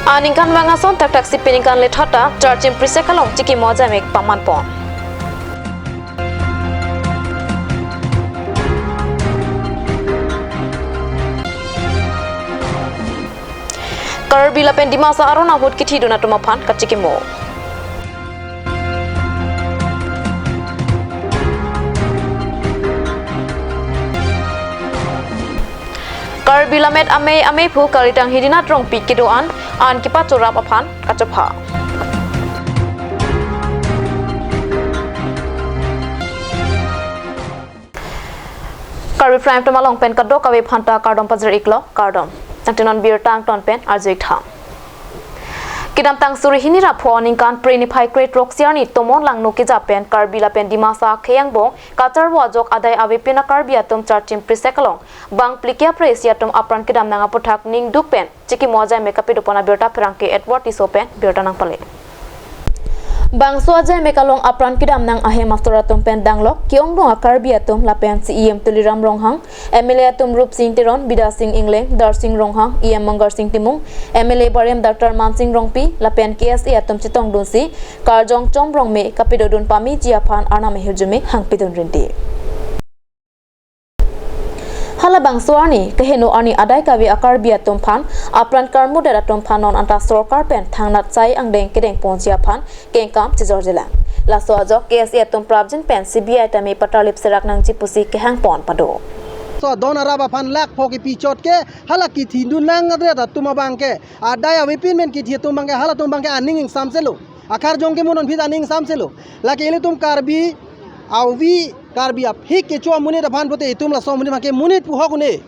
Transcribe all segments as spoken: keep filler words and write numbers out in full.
Aningkanvang ason thakthak si peningkan lethot ta Charchim Prisek along chikimo ajaimek pamanpon. Karbi lapen Dimasa aron ahut kithidun atum aphan kachikimo. Karbi Lammet Amei Ameiphu Karitang Hidinath Rongpi kedo-an an kepachorap aphan kachopha. Karbi Prime Time along pen kadokave aphanta kardom pajir-iklo, kardom. Nangtinon birta angton pen arju-ik tha. Kedamtang suri hini ra pho aningkan Phre niphai krethrok arni tomon langno kejap pen Karbi lapen Dimasa akhei angbong kacharvo ajok adai avepin a-Karbi atum Charchim Prisek along bang phlikep phre isi atum apran kedam nang aputhak ningduk pen chikimo ajaimek kapidopon abirta pherangke Edward Tisso pen birta nangpale. Bangso ajaimek along apran kedam nang ahem asor atum pen danglok ke-ongdung a-Karbi atum lapen C E M Tuliram Ronghang, M L A atum Rupsing Teron, Bidya Sing Engleng, Darsing Ronghang, E M Mangarsing Timung, M L A Barem Doctor Mansing Rongpi lapen K S A atum chetongdunsi karjong chom rongme kapidodun pamiji aphan arnam ahirjume hangpidun rindi. Halabangso arni keheno arni adai kave a-Karbi atum aphan apran karmudet atum aphan non anta sorkar pen thangnat sai angdeng kedengponji aphan kengkam chijorjelang. Laso ajok K S A atum prapjin pen C B I tame patarlip serak nangji pusi kehangpon pado. So don arap aphan lakh pho kepi chot ke hala kithidun nang adret atum abang ke adai avepin pen kithi atum abang ke halatum abang ke aning ingsamselo. Akarjong ke mo non aphi ta aning ingsamselo. Lake ilitum Karbi avi Karbi aphik kecho amonit aphan pulote itum laso amonit aphan ke monit pu hok un-e.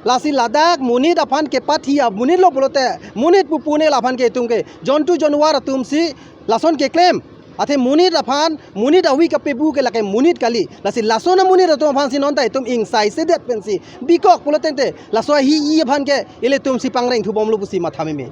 Lasi ladak monit aphan kepathi amonit lo pulote monit pu pu un-e la aphan ke itum ke jontu jonwar atum si lason keklem. Athe monit aphan monit avi kapebu ke lake monit kali. Lasi lason amonit atum aphan si non ta itum ingsai sedet pensi bikok pulo tangte laso ahi-i aphan ke ilitum si pangreng thubomlo pusi matha meme.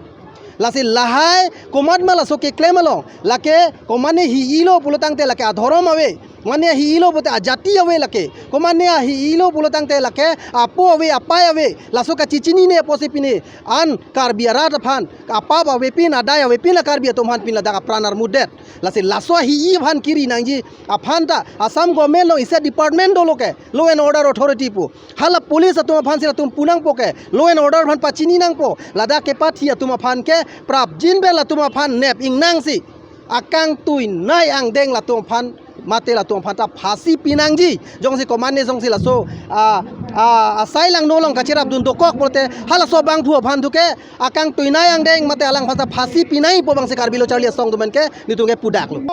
Lasi lahai komat ma laso keklem along, lake komatne hi-ilo pulo tangte lake adhorom ave, komatne hi-ilo pulote ajati ave lake, komatne hi-ilo pulo tangte lake apo ave, apai ave, laso kachichinine apotsi pine an Karbi arat aphan apap avepin, adai avepin a-Karbi atum aphan pin ladak apran armudet. Lasi laso hi-i aphan kiri nangji aphan ta Assam government along isi department dolo ke, law and order authority pu. Hala police atum aphan si latum pu nangpo ke, law and order aphan pachini nangpo. Ladak kepathi atum aphan ke prapjin pen latum aphan nep ingnangsi akangtuinei angdeng latum aphan mate latum aphan ta phasi pinangji. Jongsi komatne jongsi laso a, a, asai langno along kacherapdun dokok pulote halaso abangphu aphan thu ke akangtuinei angdeng mate alang aphan ta phasi pinangpo abangsi Karbi Lo Charli Asong atum pen ke nelitum ke pudaklo.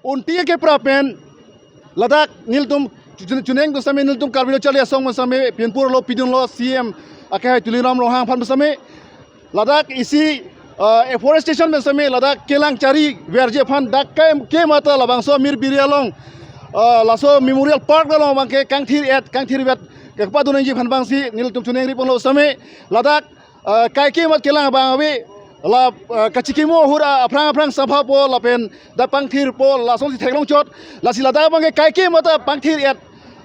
Unti ke prap pen ladak nelitum chun-, chuneng atum sitame nelitum Karbi Lo Charli Asong atum sitame pinpur lo pidunlo C M akehai Tuliram Ronghang aphan sitame ladak isi, ah, afforestation atum sitame ladak kelang chari verji aphan dak ke, ke mata labangso Mir Biri along, ah, laso Memorial Park along abang ke kangthir-et kangthir-vet kepadun nangji aphan abangsi nelitum chunengri ponlo sitame ladak ah, kaike mat kelang abang ave, la, ah, kachikimo ahut aphrang aphrang saphapo lapen dak pangthirpo lasonsi theklong chot, lasi ladak abang ke kaike mat pangthir-et,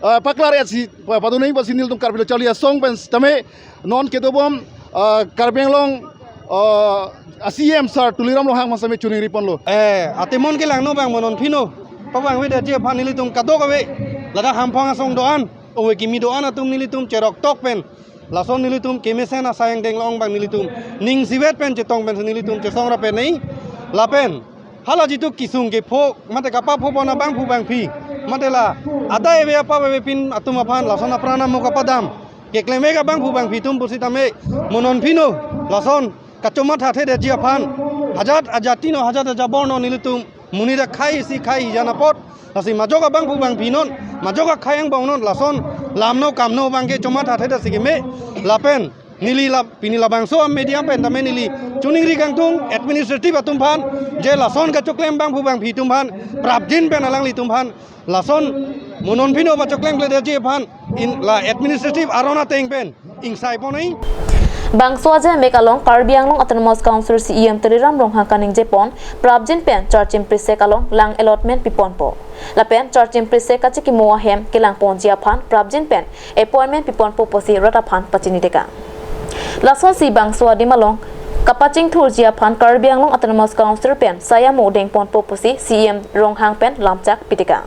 ah, paklar-et si pa-, padun nangji pusi nelitum Karbi Lo Charli Asong pen sitame non kedobom, ah, Karbi Anglong, ah, a-C M sir Tuliram Ronghang aphan sitame chunengri ponlo. Eh, atemon kelangno abang mo non phino. Pabang ave detji aphan nelitum kadokave. Ladak Hamphang asong do-an, ove kimi do-an atum nelitum cheroktok pen. Lason nelitum kemesen asai angdeng along abang nelitum ning isivet pen chetong pensi nelitum chesong ra pen nei. Lapen hala jitu kesung kepho mate kapaphopon abangphu bangphi mate la adai ave apap avepin atum aphan lason apran amo kapadam keklem-ik abangphu bangphi atum pusitame mo non phino lason kachomatha thedetji aphan hajat ajati no hajat ajaborno nelitum monit akhei isi khei jan apot, lasi majok abangphu bangphi non, majok akhei angbong non, lason lamno kamno abang ke chomatha thedetsi keme, lapen neli la pini labangso a-media pen tame neli chuningri kangtung administrative atum aphan, je lason kachoklem abangphu bangphi atum aphan, prapjin pen alanglitum aphan, lason mo non phino pachoklemkledetji aphan, in la administrative aron ateng pen ingsai pon nei. Bangso ajaimek along Karbi Anglong Autonomous Council C E M Tuliram Ronghang kaningjepon, prapjin pen Charchim Prisek along lang allotment piponpo. Lapen Charchim Prisek kachikimo ahem kelangponji aphan prapjin pen appointment piponpo pusi rat aphan pachini tekang. Lasonsi bangso adim along kapachingthurji aphan Karbi Anglong Autonomous Council pen saya mo dengponpo pusi C E M Ronghang pen lamchak pitekang.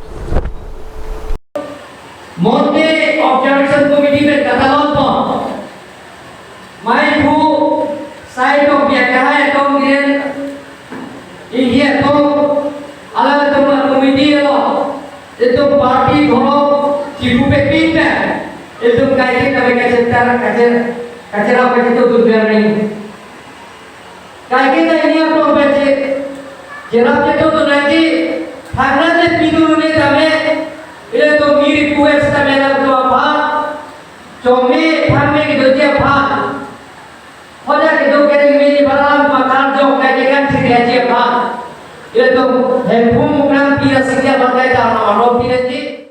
Monday Observation Committee pen katalon pon. Mai phu sai tong biak kahai tong dien. India tong ala tong committee lo. Itum party dhorop chibu pe pin pen. Itum kaike kami kachetar kacher kacherap kachetu tu biar ring. Kaike ta ini apa baca? Jerap itu tu nanti, hangna je pintu ni tame, ile tu miri kues tame lam tu apa? Chome thanme ke doji apa? Hoda ke do kering miri balam pakar jok kaike kan sini aja apa? Ile tu hempum mukram pira sikya bakai ta nama rom pira ji.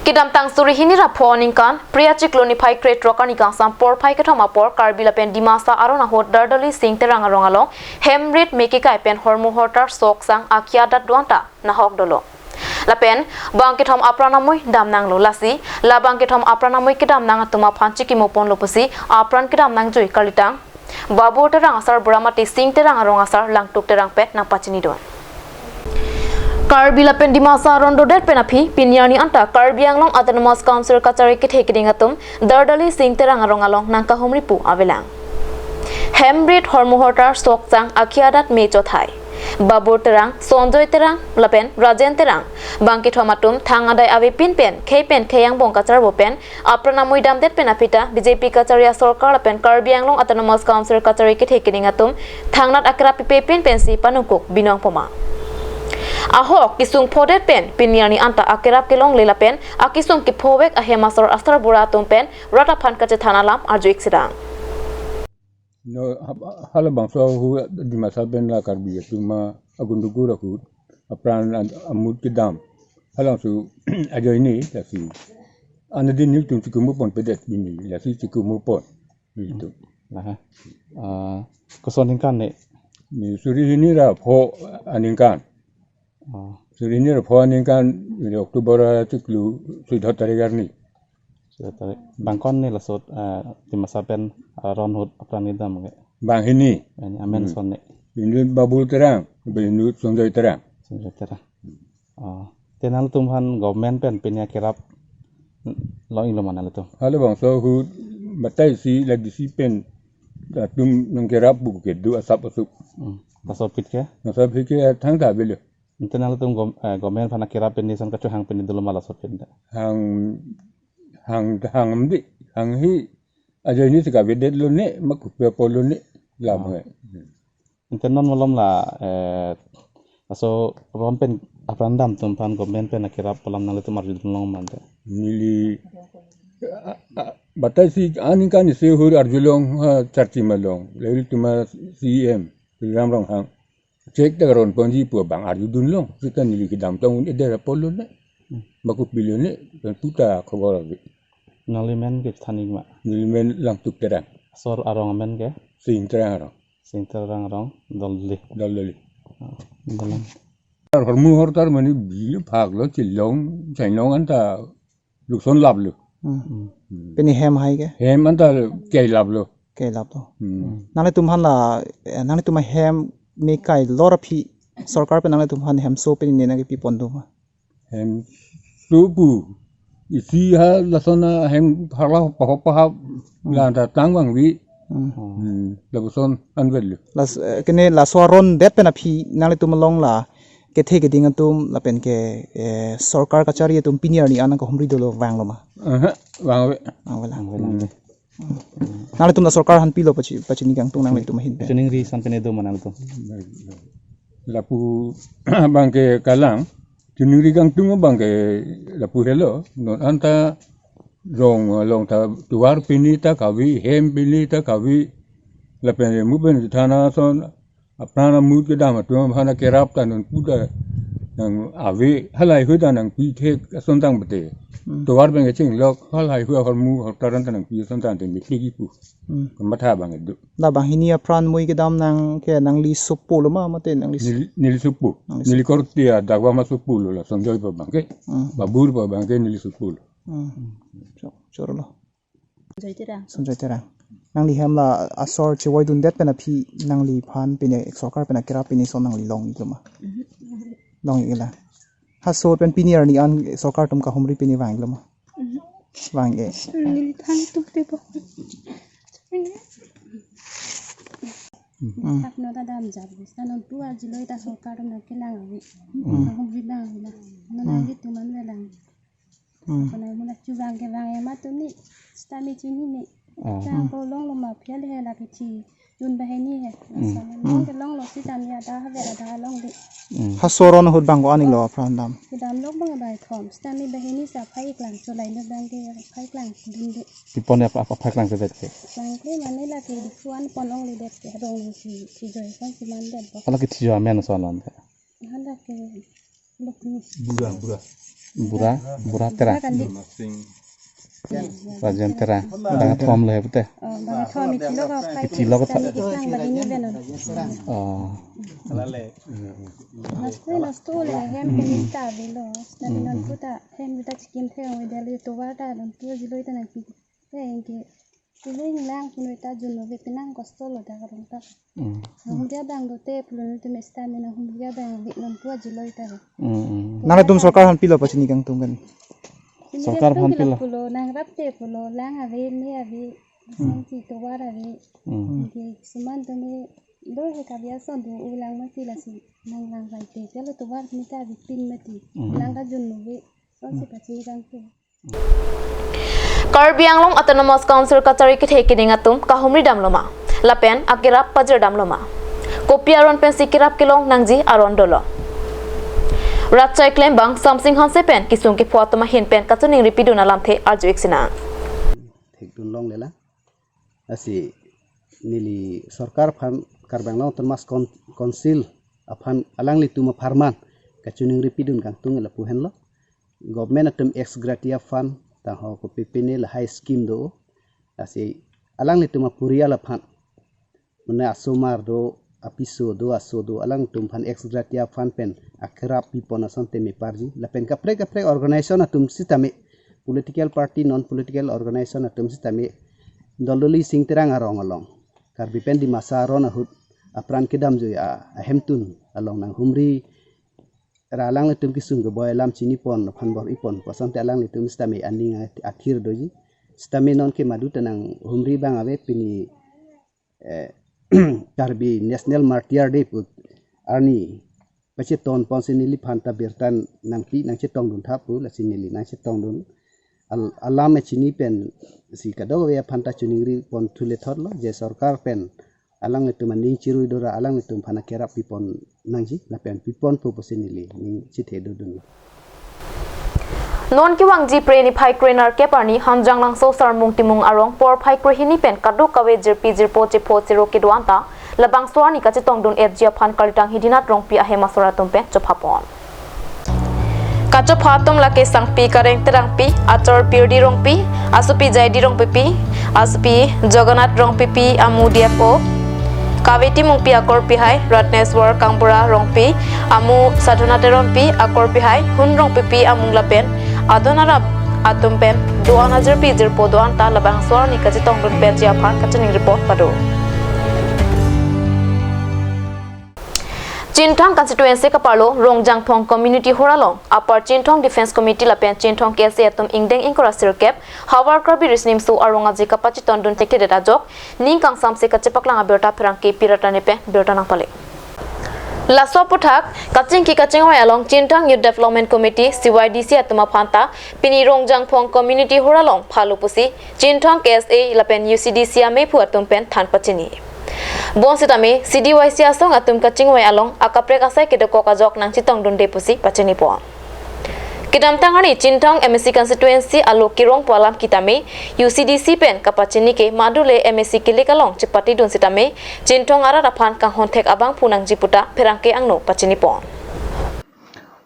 Kedamtang suri hini ra pho aningkan, Phre achiklo niphai krethrok arni kangsam porphai kethom apor Karbi lapen Dimasa aron ahut Dardali Sing Terang arong along hem rit me kekai pen hormu hortar sok sang akhia adat do-an ta nahok dolo. Lapen bang kethom apran amoi damnanglo, lasi la bang kethom apran amoi kedamnang atum aphan chikimo ponlo pusi apran kedamnangjui kalitang Babur Terang asarbura mate Sing Terang arong asar Langtuk Terang pen nangpachinidun. Karbi lapen Dimasa aron dodet pen aphi pini arni anta Karbi Anglong Autonomous Council kachari kethe keding atum Dardali Sing Terang arong along nangkahumri pu avelang. Hem rit hormu hortar sok sang akhia adat me chothai. Babur Terang, Sonjoy Terang lapen Rajen Terang, bang kethom atum thang adai ave pin pen khei pen khei angbong kacharbo pen apran amoi damdet pen aphi ta B J P kachari asorkar lapen Karbi Anglong Autonomous Council kachari kethe keding atum thangnat akerap pipe pin pensi panungkuk binong poma. Ahok kesung phodet pen pini arni anta akerap kelongle lapen akesung kephovek ahem asor asarbura atum pen rat aphan kachethan alam arju-ik sedang. No, ha-, halabangso ahu Dimasa pen la Karbi atum agundugur ahut apran an-, amut kedam. Halabangso ajoine lasi anadin nelitum chikimo ponpedet pini, lasi chikimo pon nelitum. Aha. Ah, koson aningkan ne? Ne suri hini ra pho aningkan. Oh. Suri hini ra pho aningkan, ini October achiklo suri dua tarik arni. Suri dua tarik. Bang ko-an ne laso, eh, Dimasa pen, eh, aron ahut apran kedam ke? Bang hini. Ini amen Hmm. son ne? Ini Babur Terang, ini Sonjoy Terang. Sonjoy Terang. Oh. Te nangtum aphan government pen pini akerap long-iklo ma nangtum? Halabangso ahut batai si lagi si pen atum nangkerap pu kedo asap asuk. Hmm. Laso aphi ke? Laso aphi ke thangta avelo. Ante nangtum gom-, eh, government aphan akerap pini ason kachohang pini dolo ma laso aphi ta? Hang, hang, hang mdi, hang hi ajoine si kavedetlo ne, ma kopi apotlo ne, lam Ah. he. Ante non malom la, eh, laso aron pen apran dam atum aphan government pen akerap pu alam nanglitum arjudun long ma ante? Neli, a, a, batai si aningkan isi ahut arjulong, ha, charchi malong. Lahei atum C E M, Tuliram Ronghang. Chek ta karon ponji pu abang arjudun long, seta neli kedam tong un-edet apotlo ne. Hmm. Ma kopilo ne, pen puta khobor ave. Nangli men ke thaning ma? Neli men Langtuk Terang. Asor arong amen ke? Sing Terang arong. Sing Terang arong, Daldali. Daldali. Ah, Daldali. Hormu hortar mane bilo phaklo, chelong, chainong anta lukson laplo. Hmm. Hmm. Hmm. Pini hem hai ke? Hem anta kei laplo. Kei laplo. Hmm. Hmm. Nanglitum aphan la, eh, nanglitum ahem me kai lor aphi sorkar pen nanglitum aphan hemso pini ne nangkepi pon do ma? Hemso pu. Isi ha lason ahem phala paho paha Hmm. la anta tang vangve. Hmm. Hmm. Lapuson anvetlo. Las, eh, kene laso aron det pen aphi nanglitum along la kethe keding atum lapen ke, eh, sorkar kachari atum pini arni an nangkahumri dolo vanglo ma? Aha, vangve. Vangve la. Vangve la. Hmm. Nanglitum la sorkar aphan pilo pachi-, pachini kangtung nanglitum ahin pen? Chiningri ason pine do ma nanglitum? Lapu abang ke kalang, chiningri kangtung abang ke lapu helo, non anta rong, rong ta tovar pini ta kave, hem pini ta kave, lapen mu pen thana ason, apran amut kedam atum aphan akerap ta non puta nang ave, halahei hui ta nangpi thek ason tang bete. Hmm. Tovar pen kachinglok, halahei hui ahormu hortar an ta nangpi ason tang te mepik ipu. Hmm. Kamatha abang do. La bang hini apran amoi kedam nang ke nangli sopo lo ma mate nangli s- Neli, neli sopo. Nangli Neli sopo. Korte adak abang ma sopo lo la Sonjoy pu abang ke. Hmm. Babur pu abang ke neli sopo lo. Hmm. Cho-, choro lo. Sonjoy Terang. Sonjoy Terang. Nangli hem la asor chevoidundet pen aphi nangliphan pine sorkar pen akerap pine ason nangli long-iklo ma? Long-iklo. Haso pen pini arni an sorkar atum kahumri pine vang-iklo ma? Vang-e. Neli than tuk te po. Mm. Thak no ta dam jap bista non pu arjuloi ta sorkar atum nangkelang ave. Mm. Kahumri abang ave la. Non Mm. nanglitum an velang. Mm. Konai mula chevang kevang ema atum ni sitame chinine. Oh. Chang ko longlo ma phial he la kethidun banghini he. Mm. Asal Mm. long ke longlo sitame ada haver ada longde. Mm. Haso aron ahut bang ko-an-iklo apran dam? Kedam lok bang bai thom. Sitame banghini si aphai klang cholai ne bang ke aphai klang dunde. Pi pon ya apa aphai klang kedet ke? Klang ke mane la ke dukhuan pon ongledet ke rong si si joi kan si mandet bo. Ala ke thijo amen ason non ke. Hala ke lok ni. Bura, bura. Bura, bura tera. Bura kan di. Rajen tera. Bang thom le pute. Oh, bang thom iti lok aphai. Iti lok sitame keklang banghini benon. Oh. Nastu nastu le hem ke nista avelo. Sitame non puta hem ta chikim the ong ida le tovar ta non pu arjuloi ta nangpi. Te engke kuling lang punoi ta junno ve penang kosto lo da karong ta. Mm. Nahumri abang dote pulo nelitum sitame nahumri abang ave non pu arjuloi ta. Mm, mm. Nanglitum sorkar aphan pilo pachini kangtung kan? Sorkar aphan pilo. Pulo nangrap te pulo lang ave ne ave. Mm. Sangsi tovar ave. Mm. Engke suman tame do he kabi ason do ulang mati lasi nanglang vai te kalo tovar ni ta ave pin mati. Mm. Lang ta junno ve. Sonsi pachini kangtung. Karbi Anglong Autonomous Council kachari kethe keding atum kahumri damlo ma? Lapen akerap pajir damlo ma? Kopi aron pensi kerap kelong nangji aron dolo? Rat chai klembang Samsing Hanse pen kesung kepho atum ahin pen kachiningri pidun alamthe arju-ik sinang. Thekdun longle la. Lasi neli sorkar aphan Karbi Anglong Autonomous Coun-, Council aphan alanglitum apharman kachiningri pidun kangtung lapu henlo. Government atum ex gratia fund tangho kopi pine lahai scheme do. Lasi alanglitum apurial aphan mane asomar do, apiso do, aso do, alangtum aphan ex gratia fund pen akerap pipon ason teme parji. Lapen kaprek kaprek organization atum sitame, political party, non political organization atum sitame, doldoli singterang arong along, Karbi pen Dimasa aron ahut apran kedamjui a, ahemtun along nanghumri ra alanglitum kesung keboi alam chinipon aphan bor-ipon pu asonte alanglitum sitame aning athir doji. Sitame non ke madu ta nanghumri abang ave pini, eh, Karbi National Martyr Day pu arni pachetong ponsi neliphan ta birta nangpi nangchetongdun tha pu lasi neli nangchetongdun. Al-, alam echini pensi kadokave aphan ta chiningri pon thule thotlo je sorkar pen alanglitum aning chirui dora alanglitum aphan akerap pipon nangji lapen pipon pu pusi neli ning chithe dodun. Non kevangji Phre niphai kre nerkep arni Hanjanglangso Sarmung Timung arong porphai krehini pen kadokave jirpi jirpo chepho chero kedo-an ta labangso arni kachetongdun-etji aphan kalitang Hidinath Rongpi ahem asor atum pen chophapon. Kachopha atum lake sangpi Kareng Terangpi, achor Pirdi Rongpi, asopi Jaidi Rongpipi, asopi Jagannath Rongpipi amu D F O, Kave Timungpi akorpi hai Ratneswar Kangbura Rongpi amu Sadhana Teronpi, akorpi hai Hun Rongpipi amung lapen adon arap atum pen do-an ajirpi jirpo do-an ta labangso arni kachetongdun-petji aphan kachiningri pon pado. Chinthong constituency kaparlo Rongjangphong community hall along Upper Chinthong Defence Committee lapen Chinthong K S A atum ingdeng ingkoi ra sirkep Havar Karbi Riso Nimso Arong Aje kapachetongdun thekthedet ajok ning kangsamse kachepaklang abirta pherangke Pi Ratna Rongpi pen birta nangpale. Laso aphuthak kachingki kachingvai along Chinthong Youth Development Committee, C Y D C atum aphan ta pini Rongjangphong community hall along phalo pusi Chinthong K S A lapen U C D C amephu atum pen than pachini. Bonsitame C D Y C asong atum kachingvai along akaprek asai kedokok ajok nangchetongdunde pusi pachinipon. Kedamtang arni Chinthong M A C constituency alo kerong pu alam kitame U C D C pen kapachini ke madule M A C kilik along chepatedun sitame Chinthong arat aphan kanghon thek abangphu nangji puta pherangke angno pachinipon.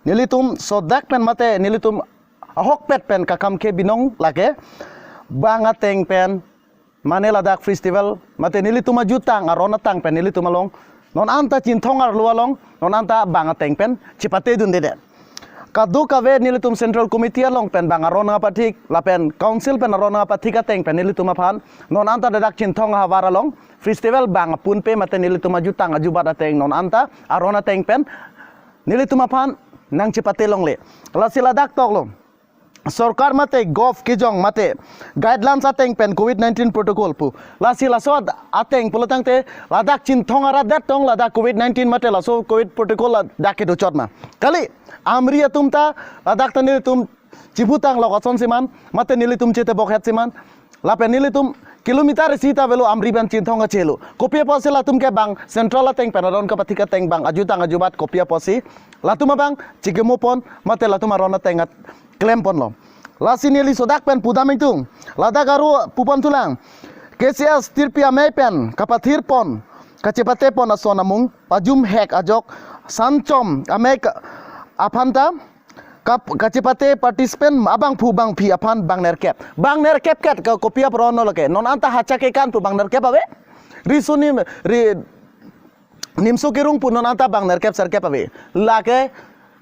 Nelitum sodak pen mate nelitum ahokpet pen kakam ke binong lake bang ateng pen mane ladak festival mate nelitum ajutang aron atang pen nelitum along non anta Chinthong arlo along non anta bang ateng pen chepatedundedet. kadokave nelitum Central Committee along pen bang aron nangpathik, lapen Council pen aron nangpathik ateng pen nelitum aphan non anta ladak Chinthong ahavar along festival bang apunpe mate nelitum ajutang ajubat ateng non anta aron ateng pen nelitum aphan nangchepate longle. Lasi ladak toklo. Sorkar mate gov kejong mate guidelines ateng pen covid nineteen protocol pu. Lasi laso at-, ateng pulotangte ladak Chinthong arat det tong ladak covid nineteen mate laso covid protocol ladak kedochot ma. Kali Amri atum ta ladak ta nelitum chibutang lok ason siman, mate nelitum chetebok het siman. Lapen nelitum kilometer isi ta avelo Amri pen Chinthong kachelo. Kopi apotsi latum ke bang Central ateng pen aron kapathik ateng bang ajutang ajubat kopi apotsi latum abang chikimopon mate latum aron ateng at klemponlo. Lasi neli sodak pen pudam ingtung. Ladak aru pupon tulang. K C S tirpi amei pen kapathirpon, kachepatepon ason amung pajum hek ajok Sanchom amei ka-, aphan ta kap-, kachepate participant abangphu bangphi aphan bang nerkep. Bang nerkep ket ke kopi apron lo ke. Non anta hacha kekan pu bang nerkep ave. Riso nim, ri, nimso kerung pu non anta bang nerkep serkep ave. Lake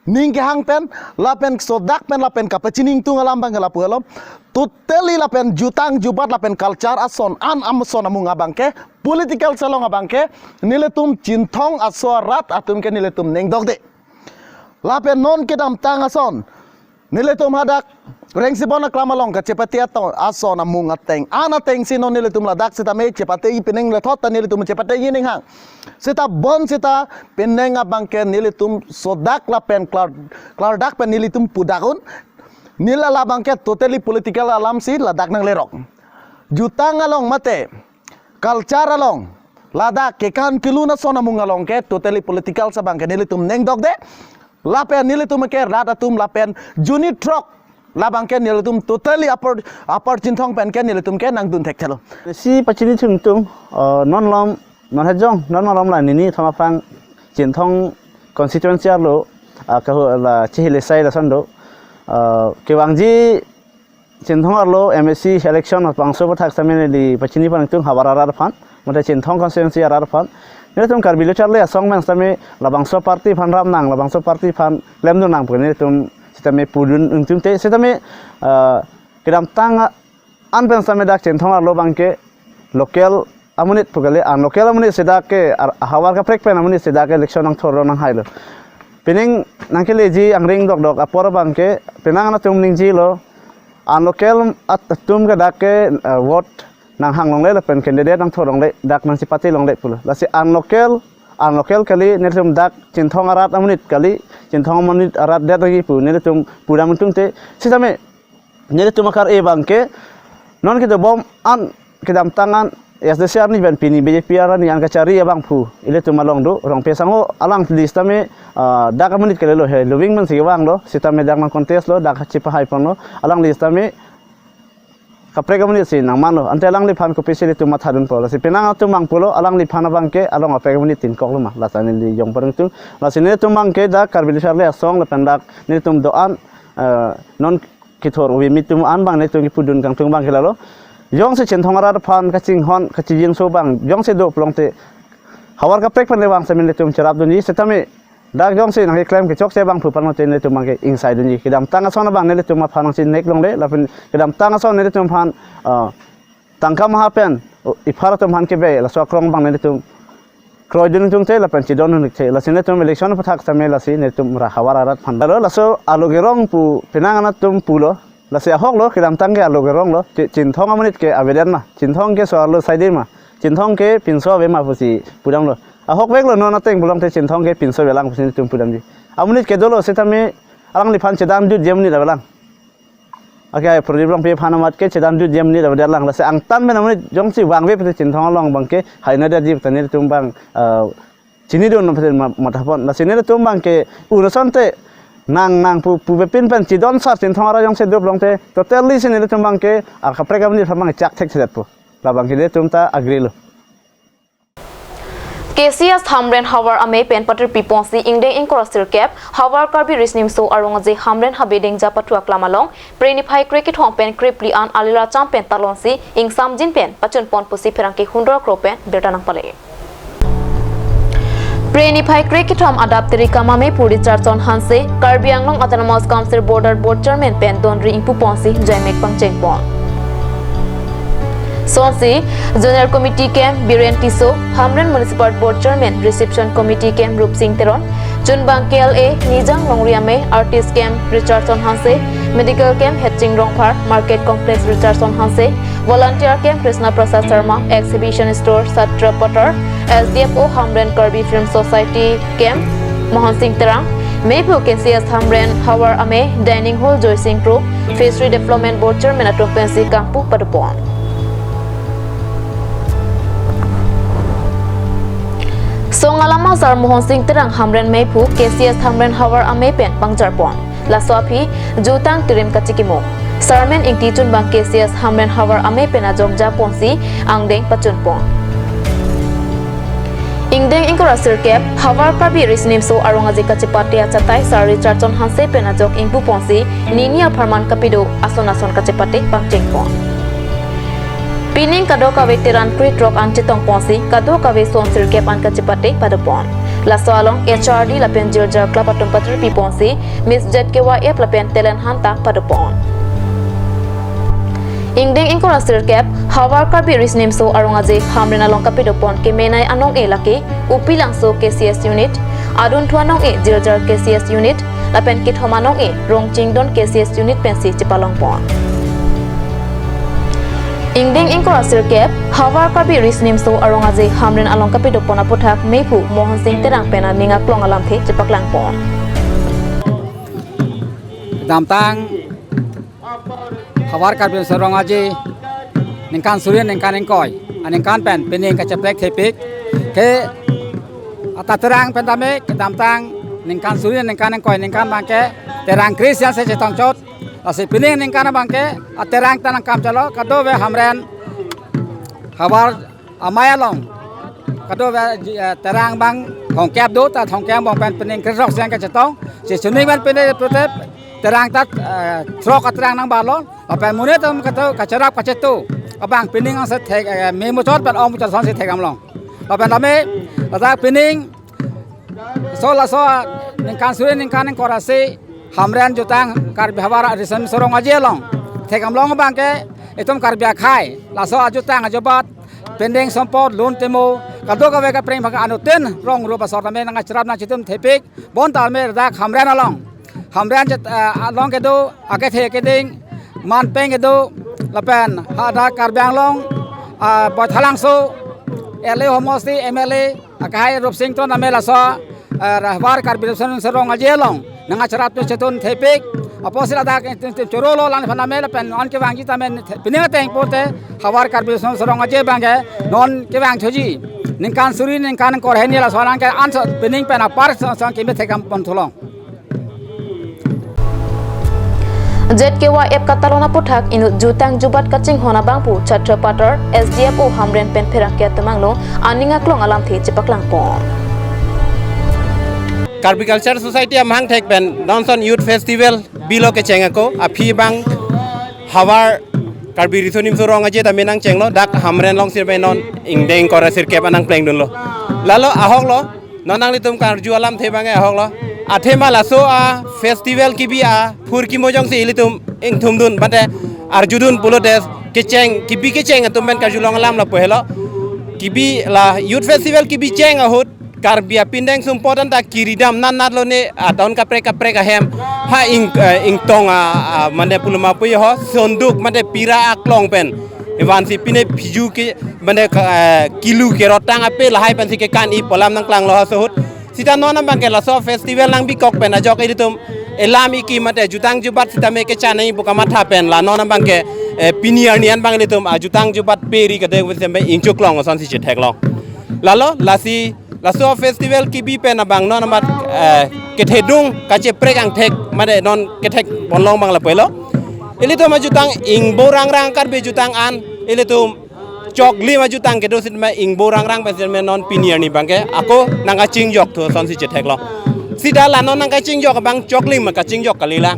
ning kehang pen, lapen sodak pen, lapen kapachini ingtung alam bang ke lapu alam. Totally lapen jutang jubat lapen culture ason an am ason amung abang ke, political selong abang ke, nelitum Chinthong aso arat atum ke nelitum nengdokde. Lapen non kedamtang ason nelitum hadak Rengsibon aklam along kachepate ato ason amung ateng an atengsi non nelitum ladak sitame chepate i penang lethot ta nelitum chepate i ninghang. Sita bon sita penang abang ke nelitum sodak lapen klar, klardak pen nelitum pudak un. Neli labang ke totally political alamsi ladak nanglerok. Jutang along mate culture along, ladak kekan kelun ason amung along ke totally political sa abang ke nelitum nengdokde. Lapen nelitum ke rat atum lapen junit throk labang ke nelitum totally Upper, Upper Chinthong pen ke nelitum ke nangdun thekthelo. Si pachini thum tum, eh, non lom, non hejong, non malom la nini thom aphrang Chinthong constituency arlo, ah, kahu la chihile sai lason do, ah, kevangji Chinthong arlo M A C election labangso aputhak sitame neli pachini pon ingtung havar arat aphan, mate Chinthong constituency arat aphan. Nelitum Karbi Lo Charli Asong pen sitame labangso party aphan ram nang, labangso party aphan klemdun nang pu nelitum sitame pudun ingtungte sitame, ah, kedamtang an pen sitame dak Chinthong arlo abang ke local amonit pu kali, an local amonit si dak ke ar-, havar kaprek pen amonit si dak ke election nangthor lo nanghailo. Pining nangkeleji angring dokdok apor abang ke penang anatum ningjelo, an local at-, atum ke dak ke, eh, vote nanghang longle lapen candidate nangthor longle, dak nangchepate longle pulo. Lasi an local, an local kali nelitum dak Chinthong arat amonit kali, Chinthong amonit arat det lagi pu nelitum pudam ingtungte sitame nelitum akar-e abang ke non kedobom an kedamtang an S D C arni pen pini B J P arni an kachari abangphu ilitum along do Rongpi asangho alangli sitame, ah, dak amonit kalilo he lobing man si vanglo sitame dak nang contest lo dak chipahai ponlo alangli sitame kaprek amonit si nangmanlo ante alangliphan kopisi ilitum mathadunpo lasi penang atum abang pulo alangliphan abang ke along kaprek amonit tin koklo ma lasi neli jong pareng tu lasi nelitum abang ke dak Karbi Lo Charli Asong lapen dak nelitum do-an, eh, non kethor ove mitum an abang nelitum kepudun kangtung abang ke lalo. Jongsi Chinthong arat aphan kachinghon kachijinso abang jongsi do pulote havar kaprek pen le vang sitame nelitum cherapdunji sitame dak jongsi nangkeklem kechokche abangphu pulote nelitum abang ke ingsaidunji. Kedamtang ason abang nelitum aphan nangchinek longle lapen kedamtang ason nelitum aphan, ah, tangka maha pen, o, iphar atum aphan kebe laso akrong abang nelitum kroidun ingtungte lapen chidon ingtungte lasi nelitum election aputhak sitame lasi nelitum ra havar arat aphan. Lalo laso alo kerong pu penang anatum pulo lasi ahoklo kedamtang ke alo keronglo Chi-, Chinthong amonit ke avedet ma Chinthong ke so-arlo saide ma Chinthong ke pinso ave ma pusi pudamlo ahokveklo non ateng pulote Chinthong ke pinso avelang pusi nelitum pudamji. Amonit ke dolo sitame alangliphan chedamjutji amonit avelang. Ake ai Prodip Rongpi aphan amat ke chedamjutji amonit avedet lang lasi angtan pen amonit jongsi vangve pute Chinthong along abang ke hainadetji pute nelitum abang, eh, chinidun pute ma-, mathapon lasi nelitum abang ke un asonte nang nang pu pu pepin pen chidon sar Chinthong arat jongsi do pulote totally si nelitum abang ke ar kaprek amonit aphan abang chak thekthedetpo labang ke nelitum ta agree lo. K C S Hamren havar amei pen patirpi ponsi ingdeng ingkoi ra sirkep havar Karbi Riso Nimso Rong Aje Hamren Habe Dengja Pathu aklam along Phre niphai krekethom pen krephli an alila cham pen talonsi ingsamjin pen pachun pon pusi pherangke hundro kro pen birta nangpale. Phre niphai kre kethom adap Terikam amei pu Richardson Hanse, Karbi Anglong Autonomous Council Border Board Chairman pen donri ingpuponsi jaimek pangchengpon. Sonsi, Zonal Committee kem Biren Tisso, Hamren Municipal Board Chairman Reception Committee kem Rupsing Teron, chunbang K L A Nijang Longri amei, Artist kem Richardson Hanse, Medical kem Hetching Rongphar, Market Complex Richardson Hanse, Volunteer kem Krishna Prasad Sharma, Exhibition Store Satra Patar, S D F O Hamren Karbi Film Society kem Mohan Singh Terang, meiphu K C S Hamren havar amei, Dining Hall Joy Singh Kro, Fishery Development Board Chairman atum pensi kangpu padopon. Song alam asar Mohan Singh Terang Hamren meiphu K C S Hamren havar amei pen pangjarpon. Laso aphi jutang tirim kachikimo. Sarmen Ingti chunbang K C S Hamren havar amei pen ajok japonsi angdeng pachunpon. Ingdeng ingkoi ra sirkep, havar Karbi Riso Nimso Arong Aje kachepate achatai Sar Richardson Hanse pen ajok ingpuponsi nini apharman kapido ason ason kachepate pangchengpon. Pining kadokave teran krethrok an chetongponsi kadokave son sirkep an kachepate padopon. Laso along H R D lapen Jirjar Club atum patirpiponsi Miss Z K Y F lapen talent hunt ta padopon. Ingdeng ingkoi ra sirkep, havar Karbi Riso Nimso Arong Aje Hamren along kapidopon kemenei anong-e lake Upilangso K C S Unit, adunthu anong-e Jirjar K C S Unit, lapen kethom anong-e Rongchingdon K C S Unit pensi chepalongpon. Ingdeng ingkoi ra sirkep, havar Karbi Riso Nimso Arong Aje Hamren along kapidopon aputhak meiphu Mohan Singh Terang pen aning aklong alamthe chepaklangpon. Damtang havar Karbi Riso Arong Aje ningkan suri ningkan ingkoi aningkan pen pining kacheprek thepik ke ata terang pen tame kedamtang ningkan suri ningkan ingkoi ningkan abangke terang kre-isi ansi chetongchot. Lasi pining ningkan abangke aterang ta nangkam chalo, kadokave Hamren havar amei along kadokave, eh, terang abang thomkep do, ta thomkep angbong pen pining krethrok si an kachetong. Si suning pen pining pute terang ta, eh, throk aterang nangbarlo. Lapen monit atum kato kacherap kachetu abang pining ansi thek, eh, me muchot pen ong muchot asonsi thekdamlong. Lapen tame ladak pining so laso ningkan suri ningkan ingkoi ra isi Hamren jutang Karbi havar Riso Nimso Arong Aje along thekdamlong abangke itum Karbi akhei laso ajutang ajubat, pindeng sompot, lun timo, kadokave kapreng abangke anuttin rong rup asor tame nangcherap nangchetum thepik. Bonta tame ladak Hamren along, Hamren jet, eh, along kedo akethe keding, manpeng kedo, lapen hadak Karbi Anglong, ah, Baithalangso L A homosti M L A akehai Rupsing Teron tame laso, eh, havar Karbi Riso Nimso Arong Aje along nangcherap nangchetum thepik. Apotsi ladak itum chorolo lang phan tame lapen non kevangji tame pining ateng pute havar Karbi Riso Nimso Arong Aje abangke non kevang thuji ningkan suri ningkan ingkoi ra hini laso along ke anso pining pen apar so so keme thekdampon thulong. Z K Y F katalon aputhak inut jutang jubat kachinghon abangphu Chatra Patar, S D F O Hamren pen pherangke atum angno aning aklong alamthe chepaklangpon. Karbi Culture Society amahang thek pen non ason Youth Festival bilo kecheng ako, aphi abang havar Karbi Riso Nimso Arong Aje tame nangchenglo, dak Hamren along sirpe non ingdeng ingkoi ra sirkep an nangplengdunlo. Lalo ahoklo, non nanglitum karju alamthe abangke ahoklo. Athema laso a festival kebi aphurkimo jongsi ilitum ingthumdun, mate arjudun pulote kecheng, kebi kecheng atum pen karjulong alam lapu helo. Kebi la Youth Festival kebi cheng ahut Karbi apindeng sompot anta kiridam nat nat lone, ah, town kaprek kaprek ahem. Ha ing, eh, ingtong a, ah, mane puluma puyo ho, sonduk mane pira aklong pen. Ivan si pine phiju ke, mane ka, eh, kilu kerot tang ape lahai pensi kekan-i pu alam nangklanglo ha sohut. Sita non abangke laso festival nangbikok pen ajok ilitum elam iki mate jutang jubat sitame kechanei pu kamatha pen la non abangke, eh, pini arni an abang ilitum, ah, jutang jubat peri kade sitame ingchuklong asonsi chetheklong. Lalo lasi laso festival kebi pen abang non amat, eh, kethedung kacheprek angthek mate non kethekponlong abang lapu helo. Ilitum ajutang ingbo rangrang Karbi jutang an ilitum choklim ajutang kedo sitame ingbo rangrang pen sitame non pini arni abangke ako nangkachingjok thu asonsi chetheklong. Sita la non nangkachingjok abang choklim kachingjok kalilang.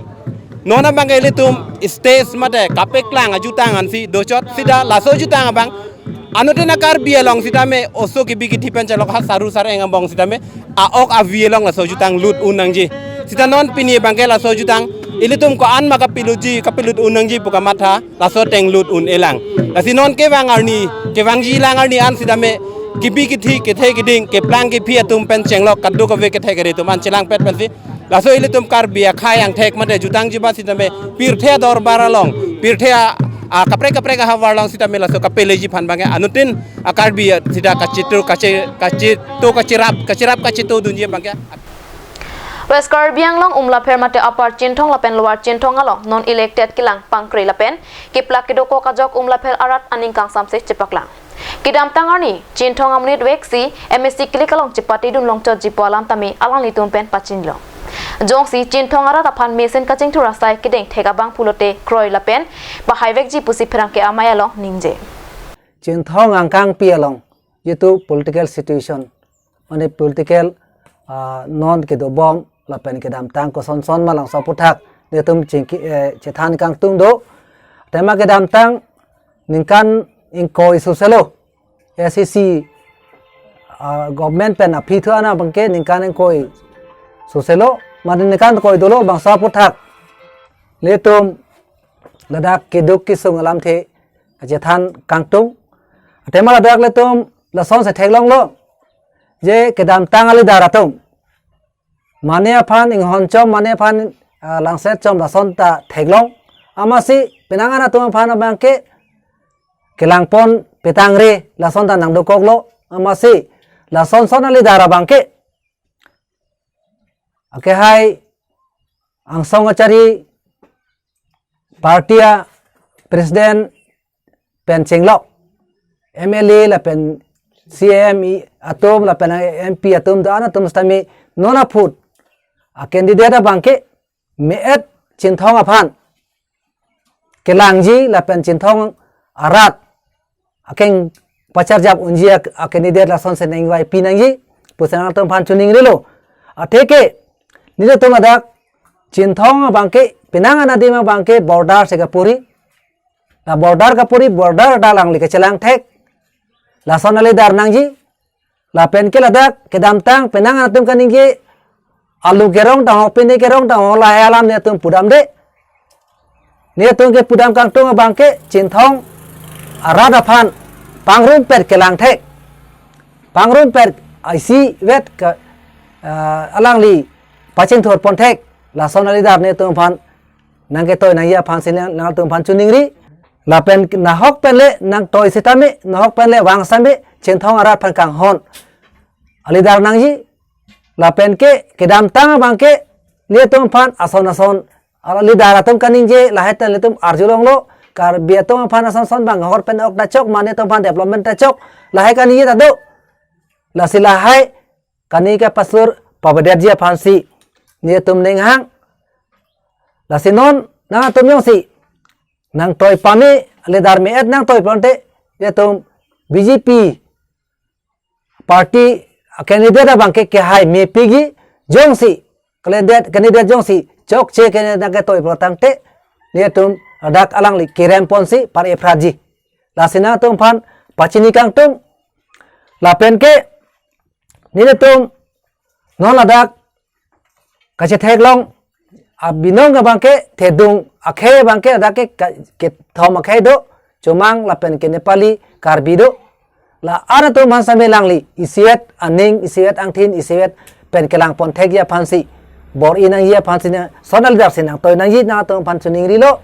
Non abangke ilitum stage mate kapeklang ajutang ansi dochot, sita laso jutang abang Anuttin a Karbi along sitame oso kebi kethe pen chelok ha saru sareng angbong sitame a-ok avi along laso jutang lut un nangji. Sita non pini abangke laso jutang ilitum ko-an ma kapilutji, kapilut un nangji pu kamatha laso ateng lut un-e lang. Lasi non kevang arni, kevangji lang arni an sitame kebi kethe, kethe keding, keplang kephi atum pen chenglok kadokave kethek kere atum an chelangpet pensi laso ilitum Karbi akhei angthek mate jutangji ba sitame pirthe adorbar along, pirthe a, a kaprek kaprek ahavar along sitame laso kapeleji aphan abangke anuttin a Karbi sita kachitu kachi kachitu kachirap kachirap kachitu dunji abangke. West Karbi Anglong Umlapher mate Upper Chinthong lapen Lower Chinthong along non elected kelang pangkre lapen kiplak kedokok ajok Umlapher arat aning kangsamse chepaklang. Kedamtang arni Chinthong amonit veksi M A C kilik along chepatedun longchotji pu alam tame alanglitum pen pachinilo. Jongsi Chinthong arat aphan mesen kachingthur asai kedengthek abang pulote kroi lapen pahaivekji pusi pherangke amei along ningje. Chinthong angkangpi along jitu political situation, mane political, ah, non kedobom lapen kedamtang kosonson ma langso aphuthak netum chingki, eh, chethan kangtung do. Tema kedamtang ningkan ingkoi soselo A C C, ah, government pen aphi thu ana abangke ningkan ingkoi soselo, mane ningkan koi dolo bangso aphuthak netum ladak keduk kesung alamthe chethan kangtung. Tema ladak ilitum lasonsi theklonglo je kedamtang a-leader atum mane aphan inghon chom, mane aphan, ah, langset chom lason ta theklong. Amatsi penang an atum aphan abangke kelangpon petangre lason ta nangdokoklo. Amatsi lasonson a-leader abangke akehai angsong achari, party a-president pen chenglok, M L A lapen C M atum lapen M P atum do-an atum sitame non aphut a-candidate abangke me-et Chinthong aphan kelangji lapen Chinthong arat akeng pacharjap unji a, a-candidate lasonsi nangvaipi nangji pusi nangtum aphan choningrilo. Atheke nelitum ladak Chinthong abangke penang an adim abangke border si kapuri. La border kapuri, border ta alangli kachelang thek. Lason a-leader nangji. Lapen ke ladak kedamtang penang an atum kaningje alu kerong tangho, pini kerong tangho, lahai alam netum pudamde. Netum kepudam kangtung abangke Chinthong arat aphan pangrumpet kelang thek. Pangrumpet isivet ke, eh, alangli pachingthur pon thek. Lason a-leader netum aphan nangketoi nangji aphansi nang, nangtum aphan choningri. Lapen nahok pen le nangtoi sitame, nahok pen le vang sitame Chinthong arat aphan kanghon a-leader nangji. Lapen ke kedamtang abangke netum aphan ason ason a-leader atum kaningje lahai ta netum arjulonglo. Karbi atum aphan ason ason bang hor pen ok ta chok, mane atum aphan development ta chok, lahai kaningje ta do. Lasi lahai kani kapasur pavedetji aphansi netum ninghang. Lasi non nangtum jongsi nangtoi pame, a-leader me-et nangtoi pon te, netum B J P party candidate abangke kehai mepikji. Jongsi candidate, candidate jongsi chokche ke nangketoi pon tangte, netum ladak alangli kerem ponsi par-e phraji. Lasi nangtum aphan pachini kangtung. Lapen ke netum non ladak kachetheklong abinong abangke thedung akhei abangke ladak ke ka, kethom akhei do, Chomang lapen ke Nepali, Karbi do. La-an atum aphan sitame alangli isivet aning, isivet angthin, isivet pen kelang pon thekji aphansi, bor-i nangji aphansi na, son a-leader si nangtoi nangji, nangtum aphan choningrilo.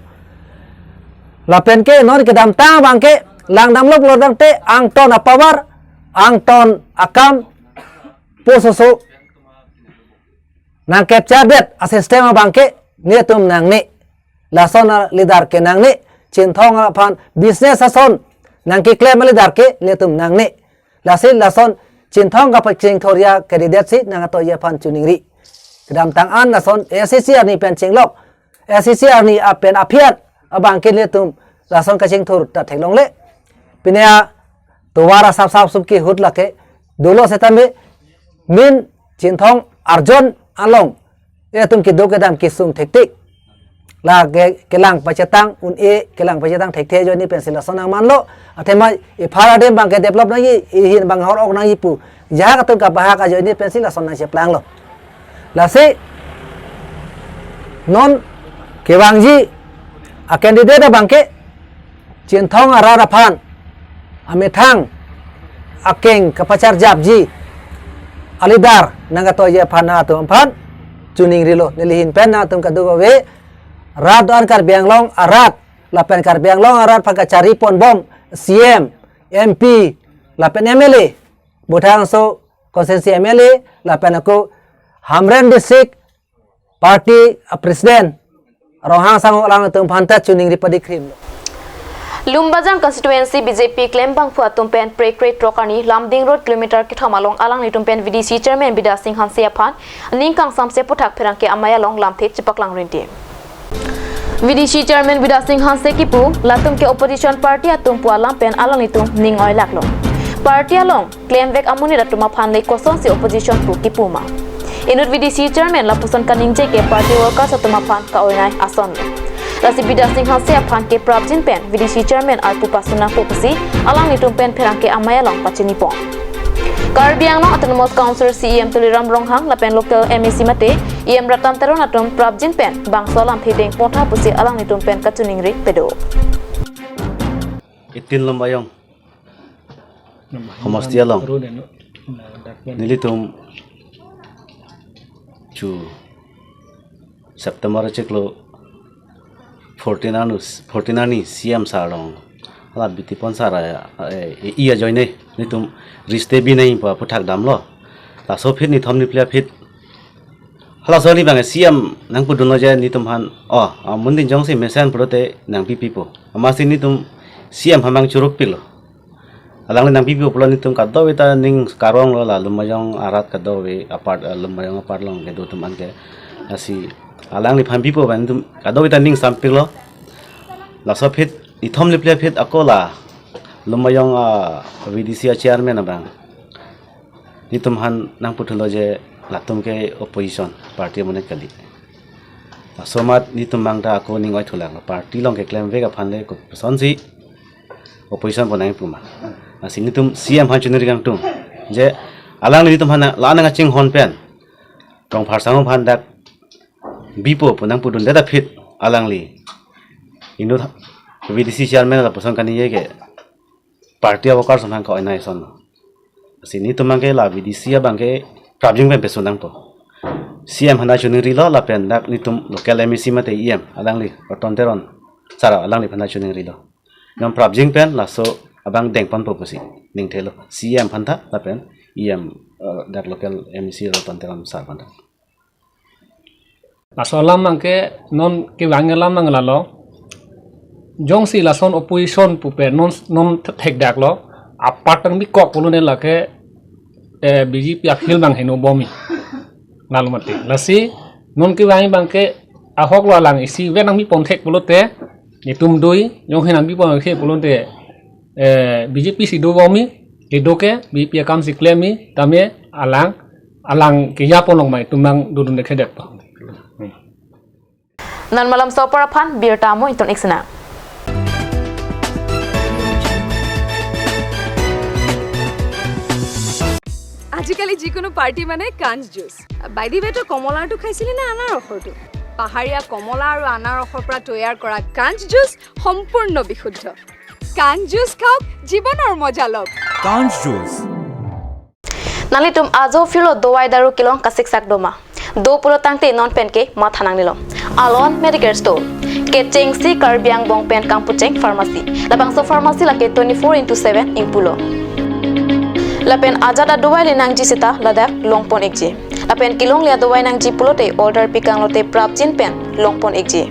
Lapen ke non kedamtang abangke langdamlo pulo tangte angton a-power, angton akam, pososo nang-capture det a-system abangke netum nangne. Lason a-leader ke nangne. Chinthong aphan business ason nangkeklem a-leader ke netum nangne. Lasi lason Chinthong kapachingthurji a-candidate si nangtoiji aphan choningri. Kedamtang an lason A C C arni pen chenglok, A C C arni apen aphi-an abangke netum lason kachingthur ta theklongle. Pine atovar asap sap sup kehut lake dolo setame min Chinthong arjon along netum kedo kedam kesung thektik. Lake kelang pachetang un-e, kelang pachetang thekthe ajoine pensi lason nangmanlo. Athema ephar adem abangke develop nangji, ehin abang hor ok nangji pu jahak atum kapahak ajoine pensi lason nangcheplanglo. Lasi non kevangji a-candidate abangke Chinthong arat aphan amethang akeng kapacharjapji a-leader nangkatoiji aphan nangtum aphan chiningrilo. Neli ahin pen nangtum kadokave rat do-an Karbi Anglong arat lapen Karbi Anglong arat aphan kachari ponbom C M, M P lapen M L A, Bothangsong constituency M L A lapen ako Hamren district party a-president Ronghang Sangho alangtum aphanta chiningri padikhrimlo. Lumbajong constituency B J P klembangphu atum pen prekre trok arni Lumding Road kilometer kethom along alanglitum pen V D C chairman Bidya Sing Hanse aphan ning kangsamse aputhak pherangke amei along lamthe chepaklang rinti. V D C chairman Bidya Sing Hanse kipu, latum ke opposition party atum pu alam pen alanglitum ning oilaklo. Party along klemvek amonit atum aphan le kosonsi opposition pu kipu ma. Inut V D C chairman lapuson kaningje ke party workers atum aphan ka-oinai asonlo. Lasi Bidya Sing Hanse aphan ke prapjin pen V D C chairman arpu pasun nangpo pusi alanglitum pen pherangke amei along pachinipon. Karbi Anglong Autonomous Council C E M Tuliram Ronghang lapen local M A C mate E M Ratan Teron atum prapjin pen bangso alamthe dengpon tha pusi alanglitum pen kachiningri pado. Itin Lumbajong homosti along nelitum chu September chiklo fourteen anus, fourteen arni C M sir along hala bitipon sir a, e, e, e ajoine nelitum riste binai pa aputhak damlo. Laso aphi nithom niphli aphi halaso arni abang C M nangpudunlo je nelitum aphan, o, amun din jongsi mesen pulote nangpipipo. Amatsi nelitum C M aphan abang churukpiklo. Alangli nangpipo pulo nelitum kadokave ta ning karonglo, la Lumbajong arat kadokave apart, eh, Lumbajong apart along kedo atum anke. Lasi alangliphan pipo abang nelitum kadokave ta ning sampiklo. Laso aphi nithom niphli aphi ako la Lumbajong, ah, V D C a-chairman abang nelitum aphan nangputhulo je latum ke opposition party amonit kali. Laso amat nelitum abang ta ako ning oithulak, party along keklemvek aphan le kosonsi opposition pu nangpu ma. Lasi nelitum C M aphan chiningri kangtung je alangli nelitum aphan la nangkachinghon pen Rongphar Sangho aphan dak bipo pu nangpudundet aphi alangli inut V D C chairman lapuson kaningje ke party a-workers aphan ka-oinai ason. Lasi nelitum abangke la V D C abangke prapjin pen pesun nangpo. C M aphan chiningrilo lapen dak nelitum local M A C mate E M alangli Ratan Teron sir alangliphan chiningrilo. Non prapjin pen laso abang dengponpo pusi ningthelo C M aphanta lapen E M, eh, dak local M A C Ratan Teron sir aphanta. Laso alam abangke non kevang alam abang lalo. Jongsi lason opposition pupe non, non thekdaklo, apart tang bikok pulo ne lake, eh, B J P a-field abang heno bomji. Lalu mati. Lasi non kevang abangke ahok lo alang isi ven nangpipon thek pulote, nelitum dui, jongsi nangpipon thek pulote, eh, B J P si dobomji, kedo ke, B J P akam si klemji, tame alang, alang keyapo long mai, tum abang dodun dekhe det po. Nang malam sopar aphan, birta mo iton iksena. আজিকালি যিকোনো পাৰ্টি মানে কাঞ্চ juice. By the ৱে, তই কমলাৰটো খাইছিলি নে আনাৰসৰটো? পাহাৰীয়া কমলা আৰু আনাৰসৰ পৰা তৈয়াৰ কৰা কাঞ্চ জুচ সম্পূৰ্ণ বিশুদ্ধ। কাঞ্চ জুচ খাওক, জীৱনৰ মজা লওক। Kanch Juice. Nanglitum ajo phirlo dovai daru kelong kasiksak doma. Do pulo tangte non penke matha nangnelo. Alon Medicare Store. Kechengsi Karbi angbong pen kangpucheng pharmacy. Labangso pharmacy lake twenty-four into seven ingpulo. Lapen ajat adovai le nangji seta ladak longpon ikji. Lapen kelongle adovai nangji pulote order pikanglote prapjin pen longpon ikji.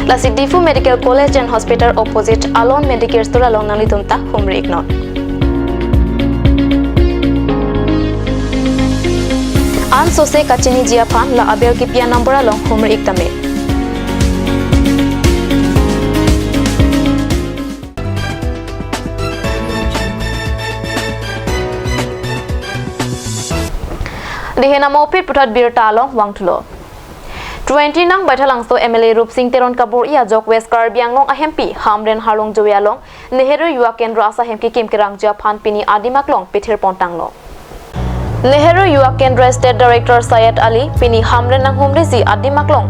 Lasi Diphu Medical College and Hospital opposite Alon Medicare Store along nanglitum ta humri iknon. An sose kachiniji aphan la aber kipi a-number along humri ik tame. Dehen amopit puthot birta along vangthulo. Twenty nang Baithalangso M L A Rupsing Teron kabor-i ajok West Karbi Anglong ahempi Hamren Harlung Joe along Nehru Yuva Kendra asahem kekim kerangji aphan pini adim aklong pithir pontanglo. Nehru Yuva Kendra State Director Syed Ali pini Hamren nanghumriji adim aklong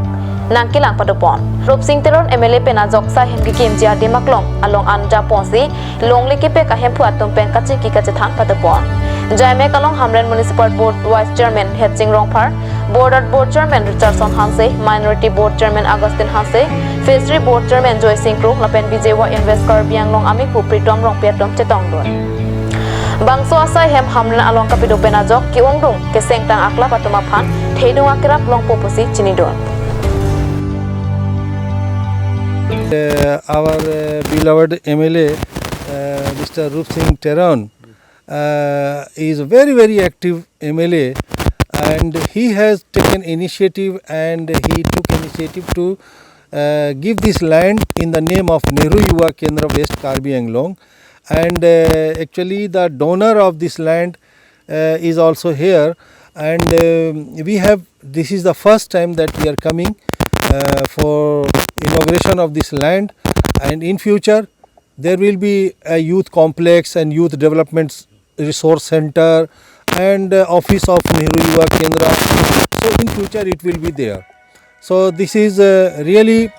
nangkelang padopon. Rupsing Teron M L A pen ajok sahem kekimji adim aklong along anja ponsi longle kepek ahemphu atum pen kachingki kachethan padopon. Jaimek along Hamren Municipal Board Vice Chairman Hetsing Rongphar, Board at Board Chairman Richardson Hanse, Minority Board Chairman Augustine Hanse, Fishery Board Chairman Joy Singh Kro, lapen B J Y Invest Karbi Anglong amephu Pritom Rongpi atum chetongdun. Bangso asaihem Hamren along kapido pen ajok ke-ungdung kesengtang aklap atum aphan thedung akerap longpo pusi chinidun. Uh, our uh, beloved M L A, uh, Mister Rup Singh Teron, uh, is a very, very active M L A, and he has taken initiative and he took initiative to uh, give this land in the name of Nehru Yuva Kendra West Karbi Anglong. And uh, actually, the donor of this land uh, is also here. And uh, we have, this is the first time that we are coming uh, for inauguration of this land. And in future, there will be a youth complex and youth development resource center and uh, office of Nehru Yuva Kendra. So in future it will be there. So this is a really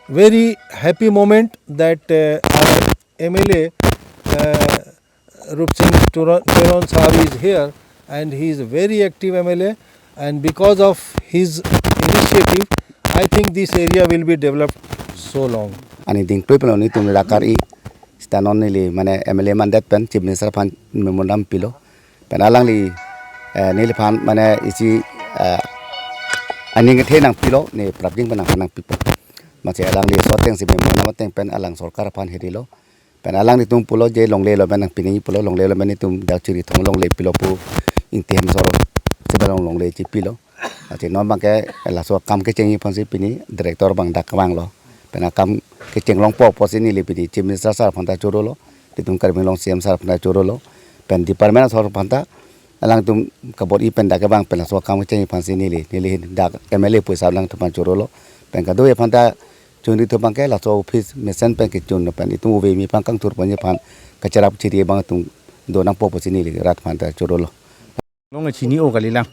very happy moment that uh, our M L A uh, Rup Singh Teron Teron Sahab is here, and he is a very active M L A, and because of his initiative, I think this area will be developed so long. Ani dingtui pen nelitum rakar-i, sita non neli mane M L A mandet pen Chief Minister aphan memorandum pilo. Pen alangli eh, neliphan mane isi eh, aning kethe nangpilo, ne prapjin pen nangphan nangpipo. Masi alangli so atengsi memorandum ateng pen alang sorkar aphan hirilo. Pen alanglitum pulo je longle lo pen nangpi nangji pulo, longle lo pen itum dak Chirithong longle pilo pu, Ingti Hemsor Sebelong longle chipilo. Ati non abangke laso akam kechengji aphansi pini director abang dak vanglo. Pen akam kecheng longpo pusi neli pini Chief Minister sir aphanta chorolo, itum Karbi Anglong C M sir aphanta chorolo, pen department asor aphanta, alangtum kabor-i pen dak kevang pen laso akam kechengji aphansi neli, neli dak M L A pu asap alangtum aphan chorolo. Pen kado-an aphanta chunri thu abangke laso office mesen pen kechun pen itum ove mi aphan kangthur ponji aphan kacherap chiri abang atum do nangpo pusi neli rat aphanta chorolo. Long chini-o kalilang.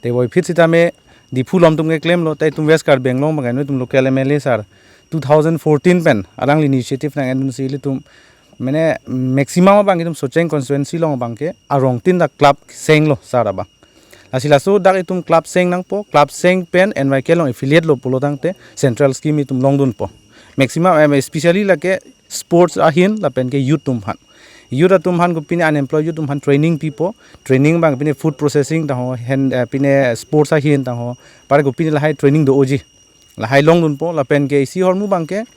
Te voiphit sitame Diphu alom atum keklemlo, te itum West Karbi Anglong abangke itum local M L A sir two thousand fourteen pen alangli initiative nang-endunsi ilitum mane maximum abang itum Socheng constituency along abangke arong tin dak club senglo sir abang. Lasi laso dak itum club seng nangpo, club seng pen N Y K along affiliate lo pulo tangte central scheme itum longdunpo. Maximum, em, especially lake sports ahin lapen ke youth atum aphan. Youth atum aphan kopine unemployed youth atum aphan training pipo, training abang pine food processing tangho, hand, eh, pine sports ahin tangho, pare kopine lahai training do-oji. Lahai longdunpo, lapen ke isi ahormu abangke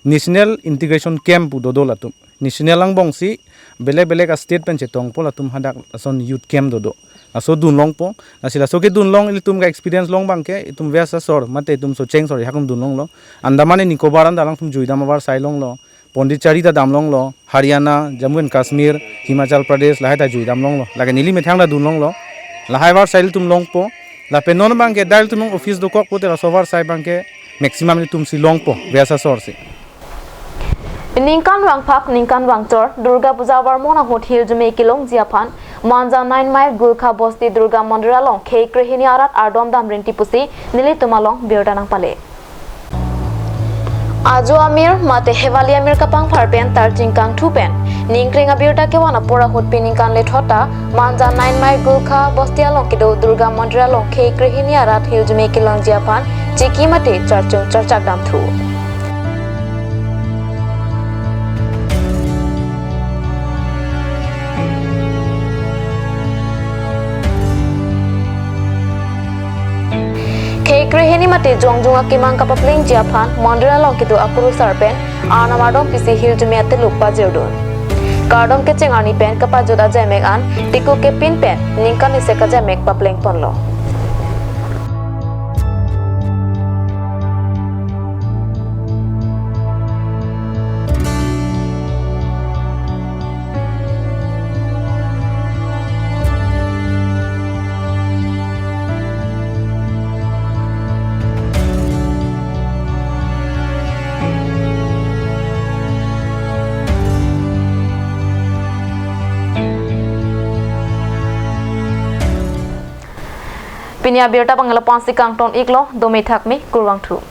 National Integration Camp pu dodo latum. National angbongsi belek belek a-state pen chetongpo latum hadak lason youth camp dodo. Laso dunlongpo, lasi laso kedunlong ilitum ka-experience long abangke itum West asor mate itum Socheng asor hakum dunlonglo. Andaman and Nicobar anta alangtum juidam avarsai longlo. Pondicherry ta damlonglo, Haryana, Jammu and Kashmir, Himachal Pradesh, lahai ta juidam longlo. Lake neli methang ta dunlonglo. Lahai avarsai ilitum longpo. Lapen non abangke dak ilitum office dokok pote laso avarsai abangke maximum ilitumsi longpo, West asorsi. Ningkan vangphak, ningkan vangchor, Durga Puja avarmon ahut hiljeme kelongji aphan, Manja nine mile Gulkha Bosti Durga Mandir along khei krehini arat ardom dam rinti pusi nelitum along birta nangpale. Ajo amir mate Hevali amir kapangphar pen tarching kangthu pen ningkreng abirta kevan apor ahut pini ningkan lethot ta Manja nine mile Gulkha Bosti along kedo Durga Mandir along khei krehini arat hiljeme kelongji aphan chiki mate charchung charchak damthu. Khei krehini mate jongjung akemang kapaplengji aphan mandir along kedo akurusar pen arnam ardom pisi hiljeme ateluk pajirdun. Kardom kecheng arni pen kapajut ajaimek an tiko kepin pen ningkan isi ajaimek paplengponlo. Pini abirta abang lapu-ansi kangton iklo, dome thakme, kurvangthu.